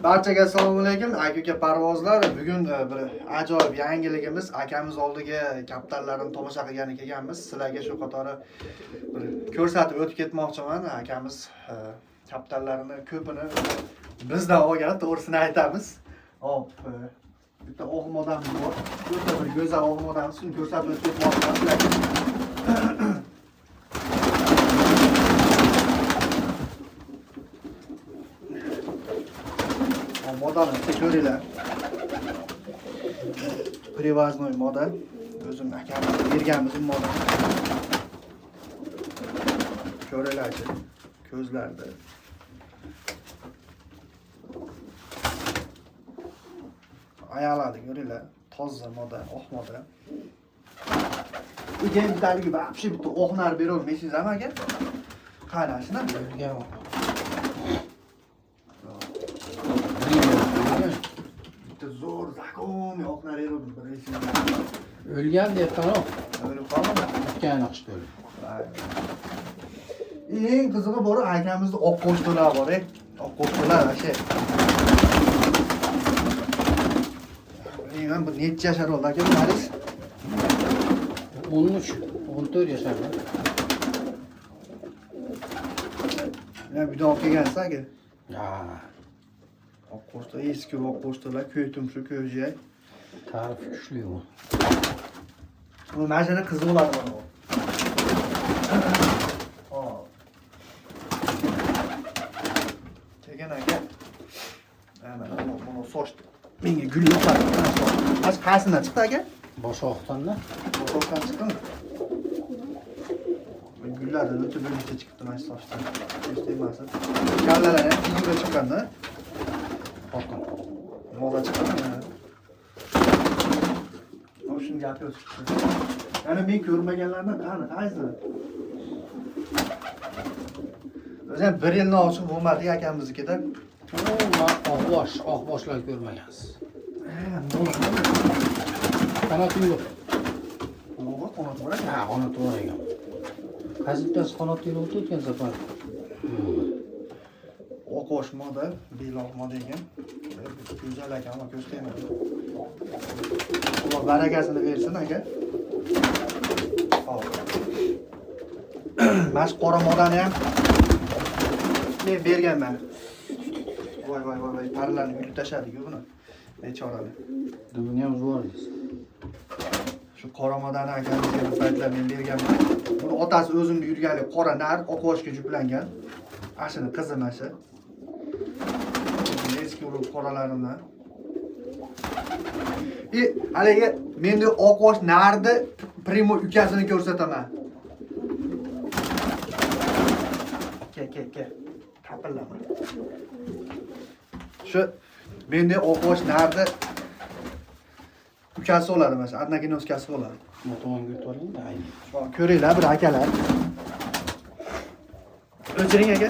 Barchaga assalomu alaykum. Aka-uka parvozlar. Bugun bir ajoyib yangiligimiz akamiz oldiga kaptarlarini tomosha qilgani kelganmiz. Sizlarga shu qatori bir ko'rsatib o'tib ketmoqchiman. Akamiz kaptarlarini ko'pini bizdan olgan, to'g'risini aytamiz. Hop, bitta oq modamiz bor. O'ta bir go'zal oq modamiz. Shuni ko'rsatib o'tib ketmoqchiman sizlarga. Modani bitta ko'ringlar. Привозной model. O'zim akamizga berganmiz bu modani. Ko'ringlarchi, ko'zlarda. Oyoqlarni ko'ringlar, toza moda, oq moda. Keyin bittaligi вообще bitta oq nar berolmaysizmi aka? Qarashini. O'lgan. Bitta zo'r zakon oq nar beroldim, bilasizmi? O'lgan deyapman-ku. O'lib qoldimi? O'tgan qishda o'ldi. Eng qizig'i bor, akamizda oq qo'shto'lar bor, Oq qo'shto'lar вообще. Bilmayman, bu necha yashar oldi aka bu naris? 13, 14 yashar. Ya uydan olib kelgansiz aka. Ya, Oq qo'shto'lar, eski oq qo'shto'lar, ko'y tumshuq, ko'y. Ta'rif kuchli u. Bu mana shuni qizi bo'ladi mana bu. Hop. Keyin aka. Mana buni sochdi. Menga gul yoqadi. Mana qaysidan chiqdi aka? Boshoqdan-da. Boshoqdan chiqdimi? Gullardan o'ta bir necha chiqibdi mana shu sochdan. Ko'z tegmasin. Kallalar ham figura chiqqanda. Xotin. Moda chiqqan. Hop, shuni gapi yo'q chiqdi. Ya'ni men ko'rmaganlardan qani, qaysi? O'zi ham bir yildan oshiq bo'lmadi akamiznikida. Oqbosh, oqboshlar ko'rmagansiz. Qanoti yo'q. Yo'q, qanoti bor ekan. Ha, qanoti bor ekan. Qaysi bittasi qanoti yo'q o'tgan safar? Oqbosh moda, beloq moda ekan. Go'zal ekan, ammo ko'z tegmadi. Alloh barakasini bersin aka. Hop. Mana shu qora modani ham men berganman. Voy voy voy voy, parlarni yulib tashladi-ku buni. Bechorani. Buni ham zo'r deysiz. Shu qora modani akamizga bir paytlar men berganman. Buni otasi o'zimni yurganlik qora nar oqboshga juplangan. Ashuni qizi mana shu. Eski urug' qoralarimdan. Haligi menda oqbosh narni primo ukasini ko'rsataman. Ke, ke, ke. Tapillama. Shu menda oqbosh narni ukasi bo'ladi mana shu, adnaginoskasi bo'ladi. Bu tomonga o'tib oling-da, ayni. Ko'ringlar bir akalar. O'chiring aka.